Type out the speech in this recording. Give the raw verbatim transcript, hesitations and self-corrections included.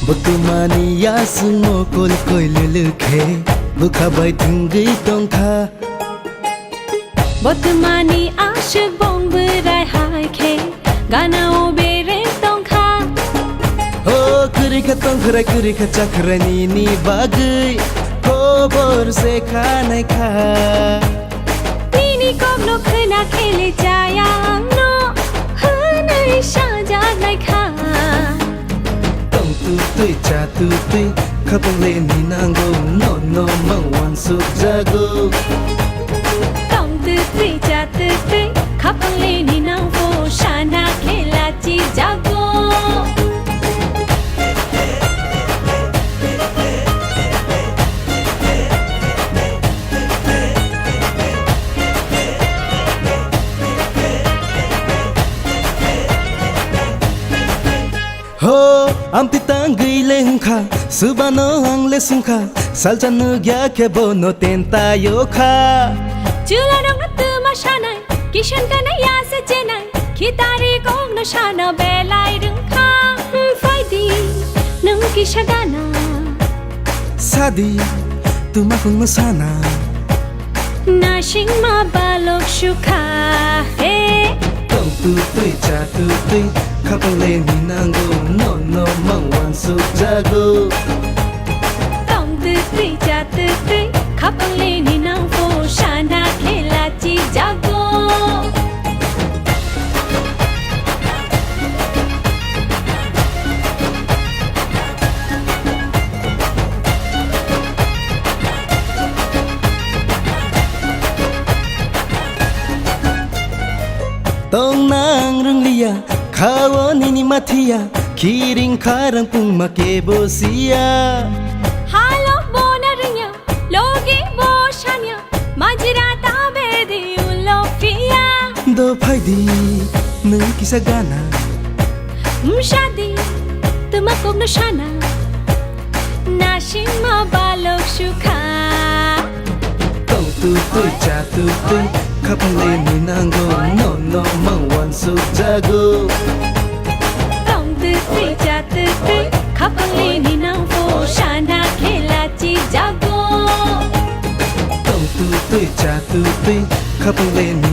Bwtwmani yaswngmo kol koi lwlwk khe bwkha bai thwngwi tongkha. Bwtwmani aswk bong bwrai hai khe gana o bereng tongkha. O kwrwi kha tongkhwrai kwrwi kha chakhwrai nini bagwi kobor se kha nai kha. Nini kokno khwna khele chaya angno hwnwi sajaknai kha. Tong tu twi cha tu twi khapang le ni nango, no no mang wansuk jago. Tong tu twi cha tu twi khapang le ni nango, sana khela chi jago. Ho, amtwi tangwi le hwnkha, subano ang le swngkha, salsa nukya khe bono tentayo kha. Chwla rokno twma sanai, kisan kanai ya se chenai, khitari kokno sana belai rwngkha. Hmm, phaidi, nwng kisa gana. Sadi, twma kokno sana. Nasingma balok sukha, he. Tong tu twi cha tu twi, khapang le ni nango, no no mang wansuk jago. Tong tu twi cha tu twi, khapang le ni nango, sana khela chi jago. Tong nang rwngliya, khao nini mathiya, khiring kharang pungma kebo siya. Halok bona rwngya, logi bo sanya, majra ta bedi ulo phiya. Do phaidi, nwng kisa gana. Msadi, twma kokno sana. Nasingma balok sukha. Tong tu twi cha tu twi, khapang le ni nango, no no mang wansuk jago. Tong tu twi cha tu twi, khapang le ni nango, sana khela chi jago. Tong tu twi cha tu twi, khapang le ni